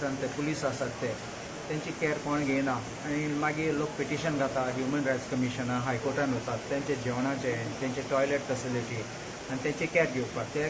महाराष्ट्रांत ते पुलीस आसात ते तेंची केअर कोण घेयना आनी मागीर लोक पिटिशन घाता ह्युमन रायट्स कमिशना, हायकोर्टान वतात तेंचे जेवणाचे, तेंचे टॉयलेट फेसिलिटी आनी तेंची केअर घेवपाक. ते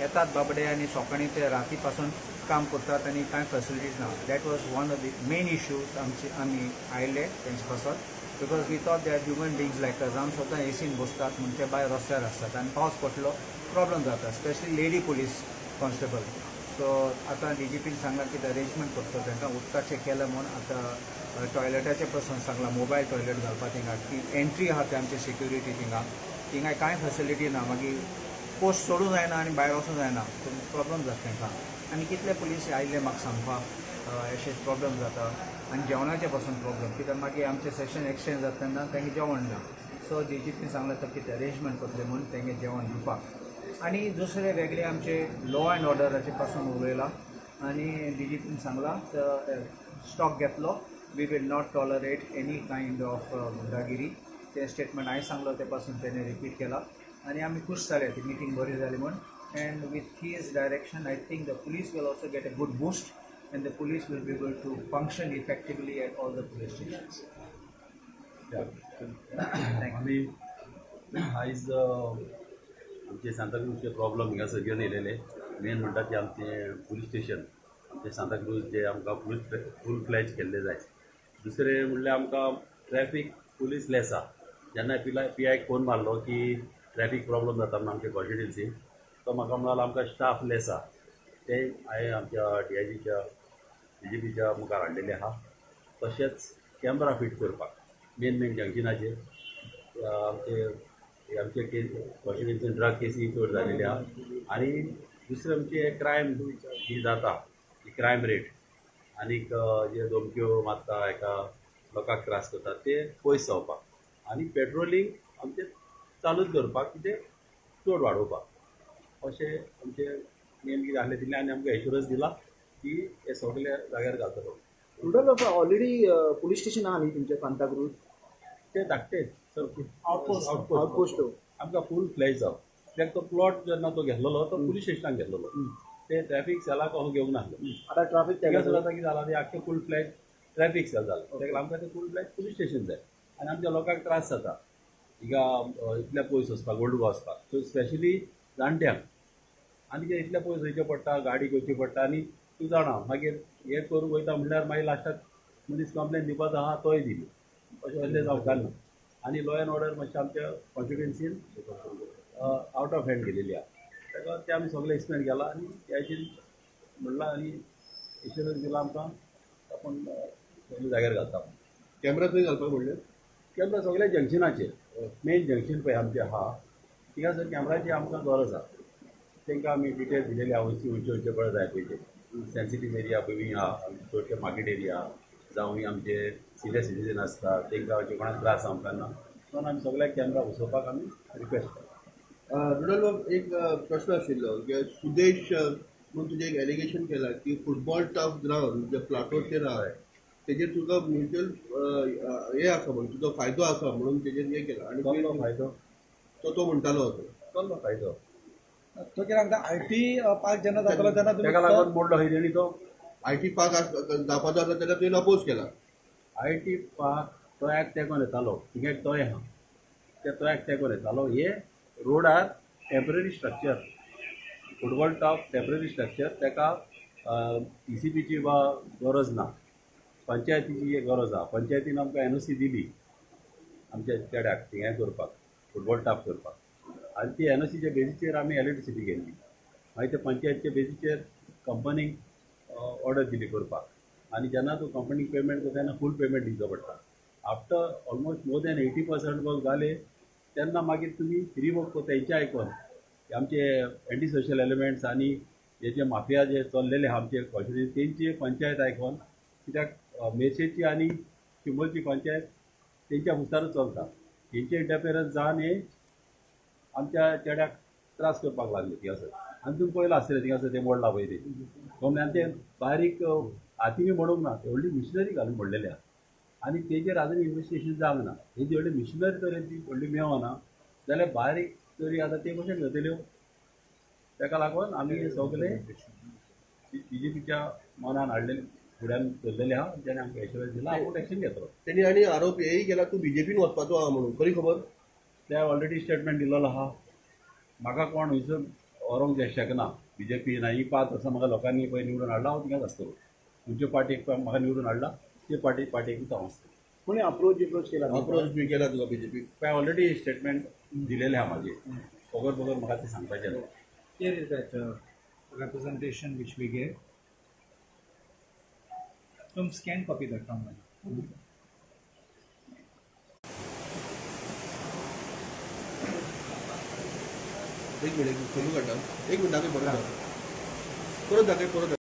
येतात बाबडे आनी सकाळीं ते राती पासून काम करतात आनी कांय फेसिलिटीज ना. That was one of the main issues आमचे. आमी आयले तेंचे पासत because we thought they are human beings like us. आमी सुद्दां एसीन बसतात म्हूण ते भायर रस्त्यार आसतात आनी पावस पडलो, प्रॉब्लम जाता, specially lady police constable. So आतां डीजीपीन सांगलां की अरेंजमेंट करता तांकां, उदकाचें केलें म्हूण. आतां टॉयलेटाचें पासून सांगलां, मोबायल टॉयलेट घालपा थिंगा की एंट्री आहा ते आमचे सिक्युरिटी थिंगा. थिंगा कांय फेसिलिटी ना. मागीर पोस्ट सोडूं जायना आनी भायर वचूं जायना, प्रॉब्लम जाता तांकां. आनी कितले पुलीस आयले म्हाका सांगपाक, अशें प्रॉब्लम जाता. आनी जेवणाचे पासून प्रॉब्लम, कित्याक मागीर आमचें सेशन एक्सटेंड जाता तेन्ना तांकां जेवण ना. सो डीजीपीन सांगलें तर कितें अरेंजमेंट करतलें म्हूण तेंगे जेवण दिवपाक. आनी दुसरें वेगळें आमचे लॉ अँड ऑर्डराचे पासून उलयलां आनी डीजीपीन सांगलां तर स्टॉक घेतलो, we will not tolerate any kind of गुंडागिरी. तें स्टेटमेंट हांवें सांगलो ते पासून तेणें रिपीट केलां आनी आमी खूश जाले, ती मिटींग बरी जाली म्हूण. And with his direction, I think the police will also get a good boost and the police will be able to function effectively at all the police stations. Thank you. आमी आयज आमचे सांताक्रूजचे problem हिंगासर घेवन येयलेले. Main म्हणटा ते आमचें police station, आमचें सांताक्रूज जे आमकां फूल फ्लॅज केल्ले जाय. दुसरें म्हणल्यार आमकां ट्रॅफीक पुलीस लेस आहा. जेन्ना पीआयक फोन मारलो की ट्रॅफीक प्रॉब्लम जाता म्हणून आमच्या कॉन्स्टिट्युन्सीन, तो म्हाका म्हणालो आमकां स्टाफ लेस आहा. ते हांवें आमच्या डीआयजीच्या, डीजीपीच्या मुखार हाडलेले आहा. तशेंच कॅमरा फीट करपाक मेन मेन जंक्शनाचेर. आमचे आमचे केस कॉन्स्टिट्युन्सीन ड्रग केसी चड जालेली आहा. आनी दुसरें आमचे क्रायम जी जाता ती क्रायम रेट आनीक जे धमक्यो मारता, एका लोकांक त्रास करता, ते पयस जावपाक आनी पेट्रोलिंग आमचें चालूच दवरपाक, कितें चड वाडोवपाक, अशें आमचें मेन कितें आहलें तितलें. आनी आमकां एश्युरन्स दिला की हे सगळे जाग्यार घालतलो. रुडोल्फ, ऑलरेडी पुलीस स्टेशन आहा न्ही तुमच्या सांताक्रूज? ते धाकटे. Outpost. आउटपोस्ट. आमकां फूल फ्लॅज जावं, कित्याक तो प्लॉट जेन्ना तो घेतलेलो तो पुलीस स्टेशनाक घेतलेलो, ते ट्रॅफीक सेलाक असो घेवंक नासलो. आता ट्राफिक थिंगासर आतां कितें जालां, ते आख्खें फूल फ्लॅज ट्रॅफीक सेल जालें. ताका आमकां तें फूल फ्लॅज पुलीस स्टेशन जाय. आनी आमच्या लोकांक त्रास जाता हिंगा इतल्या पयस वचपाक, ओल्ड गोवा वचपाक, सो स्पेशली जाणट्यांक. आनी ते इतल्या पयस वयचें पडटा, गाडी घेवची पडटा. आनी तूं जाणा, मागीर हें करूंक वयता म्हणल्यार मागीर लास्टाक मनीस कंप्लेन दिवपाचो आहा तोय दिली, अशें असलें जावपाक ना. आनी लॉ एंड ऑर्डर मातशें आमच्या कॉन्स्टिट्युन्सीन आवट ऑफ हँड गेलेली आहा. ताका तें आमी सगळें एक्सप्लेन केलां आनी ह्याचेर म्हणलां आनी एश्युरन्स दिला आमकां आपूण सगळें जाग्यार घालता. कॅमेरा खंय घालपाक म्हणलें? कॅमेरा सगळ्या जंक्शनाचेर, मेन जंक्शन पळय आमचें आहा थिंगासर कॅमेराची आमकां गरज आहा. तांकां आमी डिटेल दिलेली आहा, वयची खंयचे खंयचे कडेन जाय पळय ते सेन्सिटीव एरिया पळय आहा, चडशे मार्केट एरिया जावं आमचे सिनियर सिटीजन आसता, तांकां अशें कोणाक त्रास जावपाक ना म्हणून आमी सगळ्याक कॅमेरा बसोवपाक आमी रिक्वेस्ट करता. रुडोल्फ, एक प्रश्न आशिल्लो की सुदेश म्हणून तुजें एक एलिगेशन केलां की फुटबॉल टर्फ ग्रावंड जे प्लाटोचेर आहा तेजेर तुका म्युच्युअल हे आसा म्हणून, तुजो फायदो आसा म्हणून तेजेर हें केलां. आनी कसलो फायदो? तो तो म्हणटालो असो. कसलो फायदो? तो कितें सांगता, IT park जेन्ना जातालो तेन्ना तुमी ताका लागून मोडलो खंय तेणी तो. I T park जावपाचो आसा तेन्ना तुवें अपोज केला. I T park तोयाक तेंकोन येतालो, थिंगा एक तोय आहा, त्या तोयाक तेंकोन येतालो. हे रोडार temporary structure, football turf temporary structure, ताका ईसीपीची वा गरज ना, पंचायतीची गरज आहा. पंचायतीन आमकां एनओसी दिली आमच्या चेड्याक थिंगाय करपाक, फुटबॉल टर्फ करपाक. आनी ती एनओसीच्या बेजीचेर आमी इलेक्ट्रिसिटी केल्ली. मागीर ते पंचायतीच्या बेजीचेर कंपनीक ऑर्डर दिली करपाक. आनी जेन्ना तूं कंपनीक पेमेंट करता तेन्ना फूल पेमेंट दिवचो पडटा. After almost more than 80% work जालें तेन्ना मागीर तुमी रिवर्क करता तेंचे आयकोन. आमचे एंटी सोशल एलिमेंट्स आनी हे जे माफिया जे चल्लेले आहा आमचे कॉन्स्टिट्युन्सी, तेंची पंचायत आयकोन, कित्याक मेर्शेची आनी चिंबलची पंचायत तेंच्या मुखारूच चलता, तेंचे इंटरफिरन्स जावन हे आमच्या चेड्याक त्रास करपाक लागले थिंगासर. आनी तुमी पळयलां आसतलें थिंगासर तें मोडलां पळय तें आनी तें बारीक हातीन मोडूंक ना, व्हडली मिशनरी घालून मोडलेली आहा. आनी तेजेर आजून इन्वेस्टिगेशन जावंक ना. हेजी व्हडली मिशनरी तर ती व्हडली मेवना जाल्यार बारीक तरी आतां ते कशें जातल्यो? ताका लागून आमी हे सगळे बीजेपीच्या मनान हाडलेले. फुड्यान धरलेले आहा जेणे आमकां एश्युरन्स दिला आपूण एक्शन घेतलो. तेणी आनी आरोप हेय केला तूं बीजेपीन वचपाचो आहा म्हणून, खरी खबर? ते ऑलरेडी स्टेटमेंट दिलेलो आहा. म्हाका कोण हयसर व्हरूंक शकना बीजेपी ना. ही 5 वर्सां म्हाका लोकांनी पळय निवडून हाडला, हांव थिंगाच आसतलो. खंयच्यो पार्टीक म्हाका निवडून हाडला ते पार्टीकूच हांव आसतलो. कोणी अप्रोच बिप्रोच केला? अप्रोच बी केला तुका बीजेपी? पळय ऑलरेडी स्टेटमेंट दिलेलें आहा म्हाजें, बगर बगर म्हाका तें सांगपाचें ना. Here is that representation which we gave. तुम स्कॅन कॉपी धाडटा मला. एक मिनिट, फोटो काडटा. एक मिनिट, दाखय परत, परत दाखय, परत.